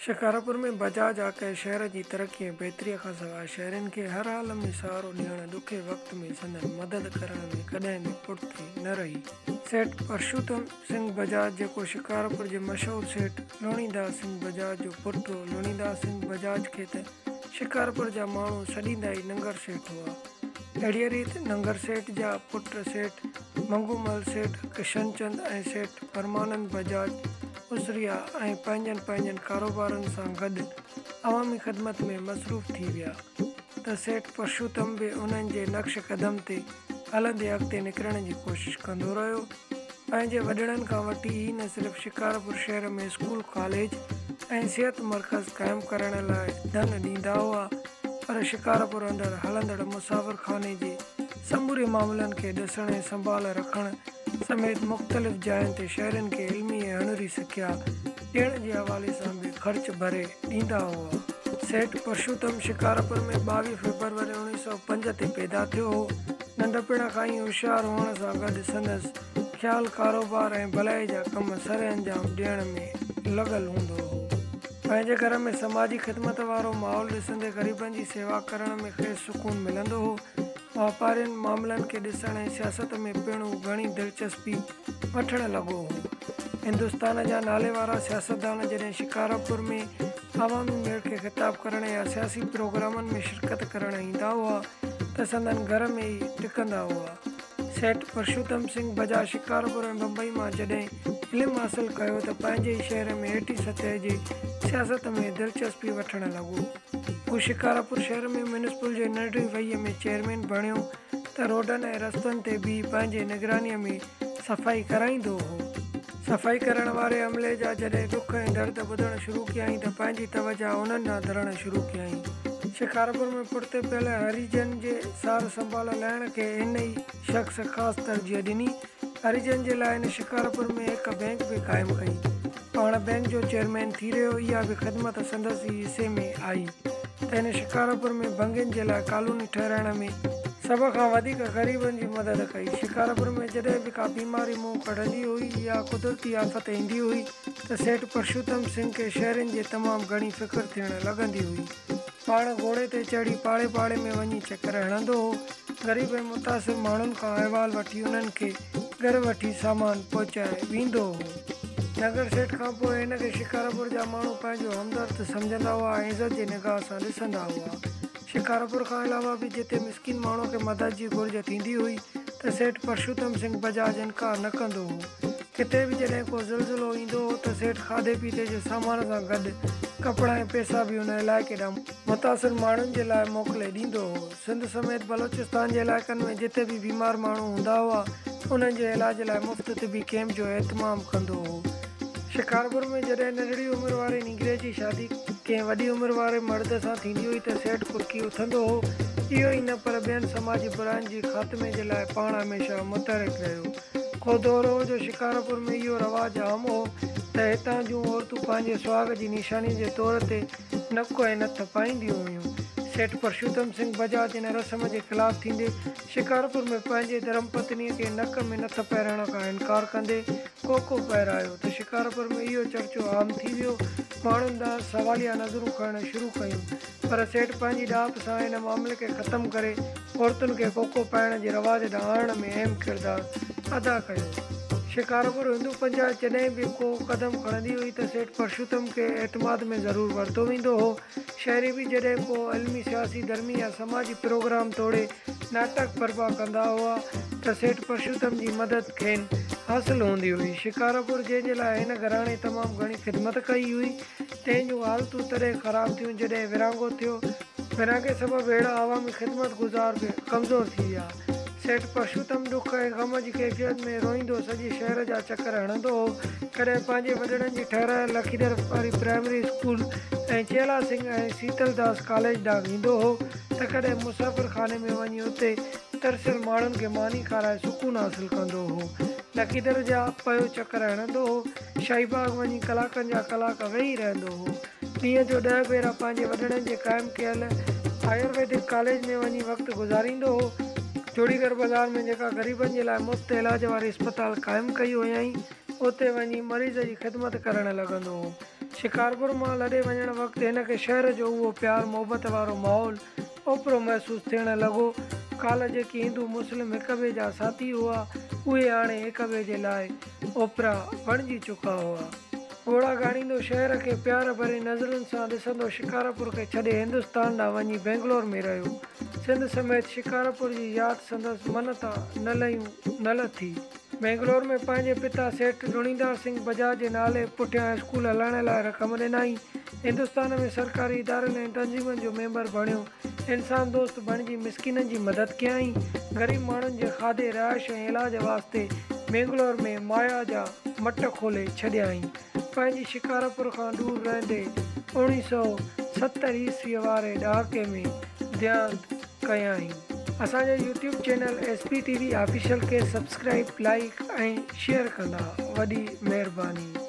شڪارپور ۾ بجاج آڪهه شهر جي ترقي ۽ بهتري کان سواء شهرين کي هر حال ۾ سهارو ڏيڻ ڏکي وقت ۾ سندن مدد ڪرڻ ۾ ڪڏهن به پٺتي نه رهي. سيٺ پرشوتم سنگهه بجاج جيڪو شڪارپور جي مشهور سيٺ لوڻيداس سنگهه بجاج جو پٽ هو. لوڻيداس سنگهه بجاج کي ته شڪارپور جا ماڻهو سڏيندا ئي ننگر سيٺ هئا. اهڙيء ريت ننگر سيٺ جا پٽ سيٺ منگهومل، سيٺ ڪشنچند ۽ سيٺ پرمانند بجاج اسريا ۽ پنهنجن پنهنجن ڪاروبارن سان گڏ عوامي خدمت ۾ مصروف ٿي ويا ته سيٺ پرشوتم به انهن جي نقش قدم تي هلندي اڳتي نڪرڻ جي ڪوشش ڪندو رهيو. پنهنجي وڏڙن کان وٺي هي نه صرف شڪارپور شهر ۾ اسڪول، ڪاليج ۽ صحت مرڪز قائم ڪرڻ لاء ڌن ڏيندا هئا پر شڪارپور اندر هلندڙ مسافر خاني جي سموري معاملن کي ڏسڻ ۽ سنڀال رکڻ سميت مختلف جاين تي شهرين کي علمي ۽ هنري سکيا ڏيڻ جي حوالي سان به خرچ ڀري ڏيندا هئا. سيٺ پرشوتم شڪارپور ۾ 22 فيبروري 1905 تي پيدا ٿيو هو. ننڍپڻ کان ئي هوشيار هئڻ سان گڏ سندس خيال ڪاروبار ۽ ڀلائي جا ڪم سرانجام ڏيڻ ۾ لڳل هوندو هو. پنهنجي گهر ۾ سماجي خدمت وارو ماحول ڏسندي غريبن جي سيوا ڪرڻ ۾ کيس سڪون ملندو هو. واپارين معاملن کي ڏسڻ ۽ سياست ۾ پڻ هو گهڻي دلچسپي وٺڻ لڳو هو. هندستان جا ناليوارا سياستدان جڏهن شڪارپور ۾ عوامي ميڙ کي خطاب ڪرڻ يا سياسي پروگرامن ۾ شرڪت ڪرڻ ايندا هئا ته سندن گهر ۾ ئي ٽڪندا هئا. سيٺ پرشوتم سنگهه بجاج شڪارپور ۽ بمبئي مان جڏهن علم حاصل ڪيو ته پنهنجي ئي شهر ۾ هيٺين سطح جي سياست ۾ دلچسپي وٺڻ لڳو. هو شڪارپور شهر ۾ ميونسپل جي ننڍڙي وهيء ۾ چيئرمين بڻيو ته روڊن ۽ رستن تي بيهي پنهنجي نگرانيء ۾ صفائي ڪرائيندو هو. صفائي ڪرڻ واري عملي جا جڏهن ڏک ۽ درد ٻڌڻ شروع ڪيائين ته پنهنجي توجهه انهن ڏانهن ڌرڻ شروع ڪيائين. شڪارپور ۾ پٺتي پيل هريجن جي سار سنڀال لهڻ کي هن ئي شخص خاص ترجيح ڏني. هريجن جي لاء هن شڪارپور ۾ هڪ بئنڪ به قائم ڪئي. پاڻ بئنڪ جو چيئرمين ٿي رهيو. اها به خدمت سندس ئي حصي ۾ آئي ته هن شڪارپور ۾ ڀنگين جي لاء ڪالوني ٺهرائڻ ۾ سڀ کان وڌيڪ غريبن جي مدد ڪئي. شڪارپور ۾ جڏهن به ڪا بيماري منهن ڪڍندي هئي يا قدرتي آفت ايندي هئي ته سيٺ پرشوتم سنگهه کي شهرين جي تمام گهڻي فڪر ٿيڻ لڳندي هئي. پاڻ گهوڙي تي چڙهي پاڙي پاڙي ۾ وڃي چڪر هڻندو هو. غريب ۽ متاثر ماڻهن کان احوال وٺي انهن کي گهر وٺي سامان پهچائي ويندو هو. ننگر سيٺ کان پوء هن کي شڪارپور جا ماڻهو پنهنجو همدرد سمجهندا هئا ۽ عزت جي نگاهه سان ڏسندا هئا. شڪارپور کان علاوه به جتي مسڪين ماڻهوء کي مدد جي گهرج ٿيندي هئي ته سيٺ پرشوتم سنگهه بجاج انڪار نه ڪندو هو. ڪٿي به جڏهن ڪو زلزلو ايندو هو ته سيٺ کاڌي پيتي جي سامان سان گڏ ڪپڙا ۽ پئسا به ان علائقي ڏانهن متاثر ماڻهن جي لاء موڪلي ڏيندو هو. سنڌ سميت بلوچستان جي علائقن ۾ جتي به بيمار ماڻهو هوندا هئا انهن جي علاج لاء مفت طبي ڪئمپ جو اهتمام ڪندو هو. شڪارپور ۾ جڏهن ننڍڙي عمر واري نينگريء جي شادي ڪنهن وڏي عمر واري مرد سان ٿيندي هئي ته سيٺ ڪرڪي اٿندو هو. اهو ئي نه پر ٻين سماجي براين جي خاتمي جي لاء پاڻ هميشه متحرڪ رهيو. ڪو دور هو جو شڪارپور ۾ اهو رواج عام هو ته هتان جون عورتون پنهنجي سهاڳ جي نشانيء جي طور تي نڪ ۽ نٿ پائينديون هيون. سيٺ پرشوتم سنگهه بجاج ان رسم جي خلاف ٿيندي شڪارپور ۾ پنهنجي ڌرم پتنيء کي نڪ ۾ نٿ پهرائڻ کان انڪار ڪندي ڪوڪو پهرايو ته شڪارپور ۾ اهو چرچو عام ٿي ويو. ماڻهن ڏانهس سواليا نظرون کڻڻ شروع ڪيون. پر سيٺ پنهنجي ڏاهپ سان ان معاملي کي ختم ڪري عورتن کي ڪوڪو پائڻ جي رواج ڏانهن آڻڻ ۾ اهم ڪردار ادا ڪيو. شڪارپور هندو پنچائت جڏهن به ڪو قدم کڻندي هئي ته سيٺ پرشوتم کي اعتماد ۾ ضرور ورتو ويندو هو. شهري به جڏهن ڪو علمي، سياسي، ڌرمي يا سماجي پروگرام توڙي ناٽڪ برپا ڪندا هئا ته سيٺ پرشوتم جي مدد کين حاصل هوندي هئي. شڪارپور جنهن جي لاء هن گهراڻي تمام گهڻي خدمت ڪئي هئي، تنهن جون حالتون تڏهن خراب ٿيون جڏهن ورهاڱو ٿيو. ورهاڱي سبب اهڙا عوامي خدمت گذار به ڪمزور ٿي ويا. سيٺ پرشوتم ڏک ۽ غم جي ڪيفيت ۾ روئيندو سڄي شهر جا چڪر هڻندو هو. ڪڏهن پنهنجي وڏڙن جي ٺهرايل لکيدر واري پرائمري اسڪول ۽ چيلا سنگهه ۽ سيتل داس ڪاليج ڏانهن ويندو هو ته ڪڏهن مسافر خاني ۾ وڃي اتي ترسيل ماڻهن کي ماني کارائي سڪون حاصل ڪندو هو. لکيدر جا پيو چڪر هڻندو هو. شاهي باغ وڃي ڪلاڪن جا ڪلاڪ ويهي رهندو هو. ڏينهن جو ڏهه ڀيرا پنهنجي وڏڙن جي قائم ڪيل آيورويدڪ ڪاليج ۾ وڃي وقت گذاريندو هو. جوڙيگر بازار ۾ جيڪا غريبن جي لاء مفت علاج واري اسپتال قائم ڪئي هيائين، اتي وڃي مريض جي خدمت ڪرڻ لڳندو هو. شڪارپور مان لڏي وڃڻ وقت هن کي شهر جو اهو پيار محبت وارو ماحول اوپرو محسوس ٿيڻ لڳو. ڪالهه جيڪي هندو مسلم هڪ ٻئي جا ساٿي هئا، اهي هاڻي هڪ ٻئي جي لاء اوپرا بڻجي چڪا هئا. ڳوڙها ڳاڙيندو شهر کي پيار ڀري نظرن سان ڏسندو شڪارپور کي ڇڏي هندستان ڏانهن وڃي بينگلور ۾ رهيو. سنڌ سميت شڪارپور جي ياد سندس من تان نه لهيون نه لٿي. بينگلور ۾ پنهنجي پتا سيٺ لڻيندار سنگهه بجاج جي نالي پٺيان اسڪول هلائڻ لاء رقم ڏنائين. هندستان ۾ سرڪاري ادارن ۽ تنظيمن جو ميمبر بڻيو. انسان دوست بڻجي مسڪينن جي مدد ڪيائين. غريب ماڻهن جي کاڌي، رهائش ۽ علاج واسطي بينگلور ۾ مايا جا مٽ کولي ڇڏيائين. پنهنجي شڪارپور کان ڏور رهندي 1970 عيسويء واري ڏهاڪي ۾ ديهانت ڪيائين. اسان جي YouTube channel S P T V official کي سبسڪرائيب، لائيڪ ۽ شيئر ڪندا. وڏي مهرباني.